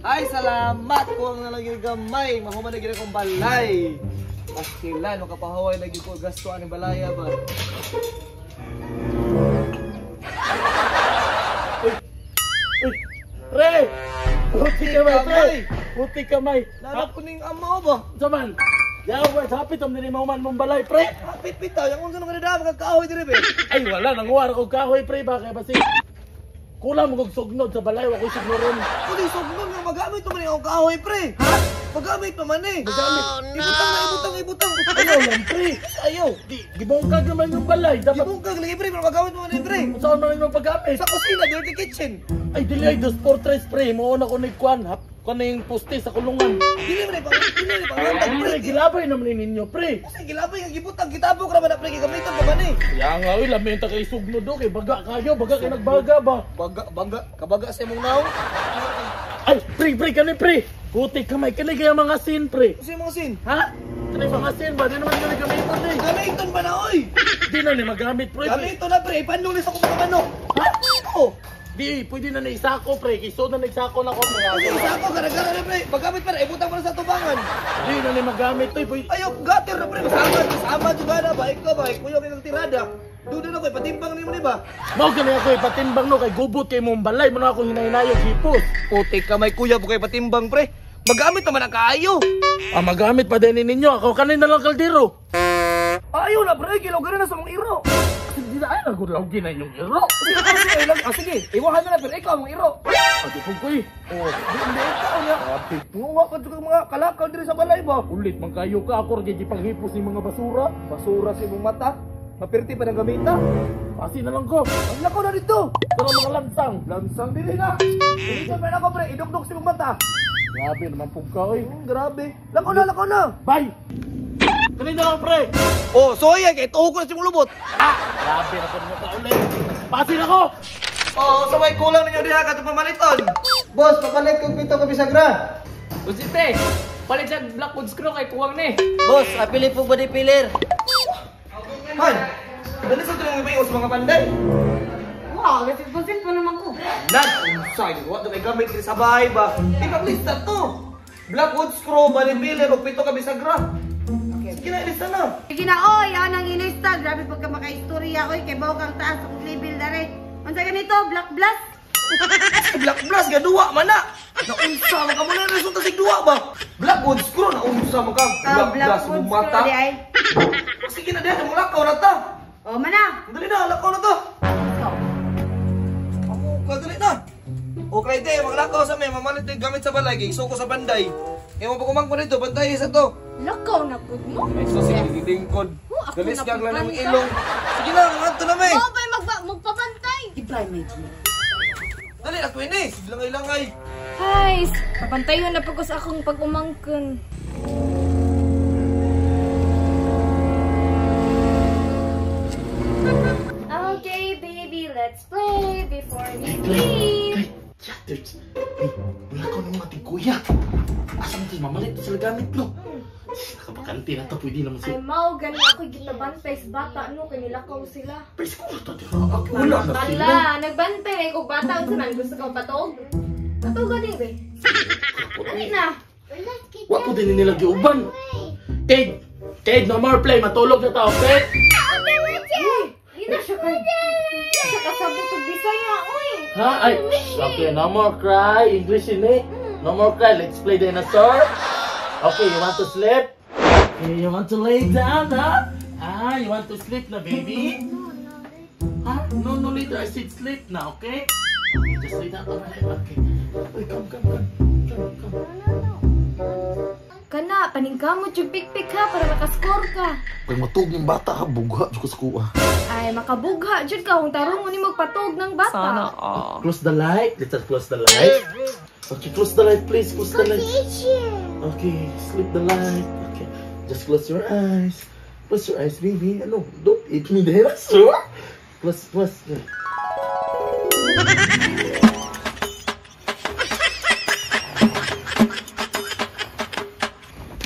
Ay, salamat ko ang nalagay gamay. Mahuman na gina kong balay. Okay lang, makapahaway lagi ko gasto ang balaya ba. Uy, uy, pre! Puti kamay, pre! Puti kamay! Nanap ko ning ama ba? Saman! Yawa, hapit ang ninimaw man mong balay, pre! Hapit pitaw, yung unsa nung kanina, magkakahoy dire be. Ay, wala, nanguwar ko kahoy, pre, baka basi. Kulang mo kog sugnod sa balay, wa ko'y sugnoron. Kundi sugnod nga magamit man ang kahoy, pre. Ha? Magamit pa man eh. Magamit. Oh, no. Ibutang na, ibutang, ibutang. Ayaw lang, pre. Ayaw. Di, gibungkag naman yung balay. Dapat gibungkag lagi, pre, pero magamit mo man eh, pre. Saan man yung paggamit? Sa kusina, dirty kitchen. Ay, dili ay dos por tres, pre. Muuna ko ni Kwan. Kwan na yung poste sa kulungan. Dili man eh, dili pangantag, pre. Pre, gilabay naman ninyo, pre. Kasi gilabay nga gibutang, gitabok ra man na, pre, gamiton pa man eh. Kaya nga, uy, lamenta kay sugnod do, kay baga kayo, baga kay nagbaga ba? Baga, baga, kabaga sa imong naong. Ay, pre, pre, kani, pre. Puti kamay, kani kaya mga sin, pre. Kasi mga sin? Ha? Kani mga sin ba? Di naman kani gamiton eh. Gamiton ba na, oy? Di na ni magamit, pre. Gamiton na, pre. Ipanlulis ako mga manok. Ha? Oo. Di, pwede na naisako, pre. Kiso na naisako na ko, pre. Kasi isako, gara-gara na, pre. Magamit pa na, ibutang mo na sa tubangan. Di na ni magamit, pre. Ayaw, gutter na, pre. Masama, masama, juga na. Baik ka, baik. Kuya, kayong tirada. Duda na ko, ipatimbang ni mo, di ba? Mao gani ako ipatimbang no, kay gubot kay mong balay. Muna ako hinay-hinayog hipos. Putik ka, may kuya po kay patimbang, pre. Magamit naman ang kaayo. Ah, magamit pa din ninyo. Ako kanin na lang kaldero. Ayaw na, pre. Kilaw na sa mong iro. Hindi na, ay, nagulawgin na inyong iro. Sige, iwahan na na, pero ikaw ang iro. Ati po ko eh. Oh, hindi, ikaw niya. Nguha ka dyan mga kalakal diri sa balay ba? Ulit man kayo ka, ako rin gipanghipos ng mga basura. Basura sa imong mata. Mapirti pa ng gamita. Pasi na lang ko. Ang lakaw na dito. Pero mga lansang. Lansang dili na. Dito pa na ako, pre. Idugdog sa imong mata. Grabe naman po ka, eh. Grabe. Lakaw na, lakaw na. Bye! Kanina lang, pre! Oh, so ayan, kay tuho ko na siyang lubot. Ah! Grabe na po naman ka ulit. Pasin ako! Oo, so may kulang ninyo diha katong pamaliton. Boss, papalit kong pito ka bisagra. Usi, pre! Palit sa Blackwood screw kay kuwang ni. Boss, apili po body filler. Han! Dali sa tulong may mga panday. Wow, gasit-gasit pa naman ko. Nag-unsay, wa kay gamit diri sa bahay ba? Ipaglista to. Blackwood screw, body filler, ug pito ka bisagra. Sige na, ilista na. Sige na, oy, yan ang ilista. Grabe pagka makaistorya, oy, kay bawo kang taas akong level dare. Unsa ganito, Black Blast? Black Blast, gaduwa man na. Naunsa man ka mo na resulta sig duwa ba? Blackwood screw, naunsa man ka. Black Blast, Blackwood mata. screw di ay. Sige na, diha, mulakaw na ta. O, mana. Dali na, lakaw na ta. Ako ka, dali na. Okay, de, maglakaw sa may, mamalit yung gamit sa balay, kay isuko sa banday. Kaya mo pagkumangko nito, bantay sa to. Lakaw na pud mo. Ay, so sige, lingkod. Oh, ako Galis na kag lang ng pagpanta. ilong. Sige na, ngadto na may. Oo, bay magpabantay. Goodbye, my dear. Dali na, Queen eh. Sige langay-langay. Hi, papantayon na pagkos akong pag-umangkon. Okay, baby, let's play before we sleep. Ay, wala ko nung ating kuya. Asa mo ito, mamalit sila gamit, no? Nakabakanti na ito, pwede naman Ay, siya. mao, gani ako gitabantay sa bata, no? Kay nilakaw sila. Pero siguro ito, di ba? Wala na sila. Ala, nagbantay ko bata, unsa man gusto kang patog? Patog din, be. Dali na. Wa po din nila giuban. Kate, Kate, no more play. Matulog na tao, okay? Di na siya kay... Di na siya kasabot og Bisaya, oy. Ha? Ay, okay, no more cry. English in eh. No more cry. Let's play dinosaur. Okay, you want to sleep? Okay, you want to lay down, huh? Ah, you want to sleep na, baby? No, no. Huh? No, no, later. I said sleep na, okay? Okay, just lay down. Okay, okay. Uy, come, come, come. Come, come. Kana, paningkamot yung pikpik ha, para makascore ka. Pag matug yung bata ha, bugha jud ko sa kuha. Ay, makabugha jud ka kung tarong ni magpatog ng bata. Sana all. Close the light. Let us close the light. Okay, close the light, please. Close the light. Okay, sleep the light. Okay, just close your eyes. Close your eyes, baby. Ano? Don't eat me there, sir. Close, close.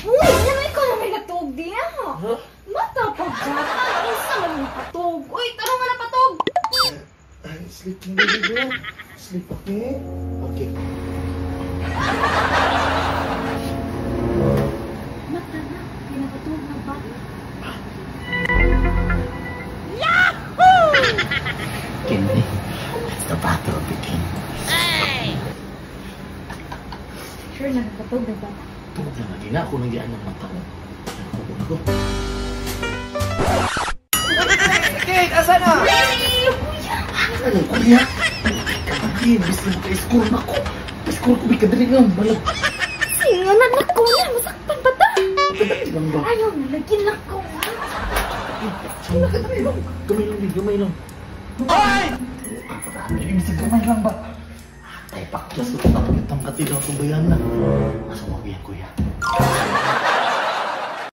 Uy, ano ikaw na may natug diya? Huh? Mata pag bata, unsa man napatog? Uy, tarong nga napatog. Ay, sleep na, baby girl. Sleep, okay? Okay. King. Sure na nakatog na bata. Tugod na lagi na ako nang gian ng mata. Ako ko. Kate, asa na? Ano kuya? Kapatid, gusto mo ka-score na ko. Score ko, may kadali lang. Balag. Singa na nako na, masakpan pa ta. Kadali lang ba? Ayaw na lagi nako. Sana kadali lang. Gamay lang, gamay lang. Ay! Kapatid, bisag gamay lang ba? Atay, paklas ko tapos itang katilaw ko bayan na. Asa mo kuya, kuya?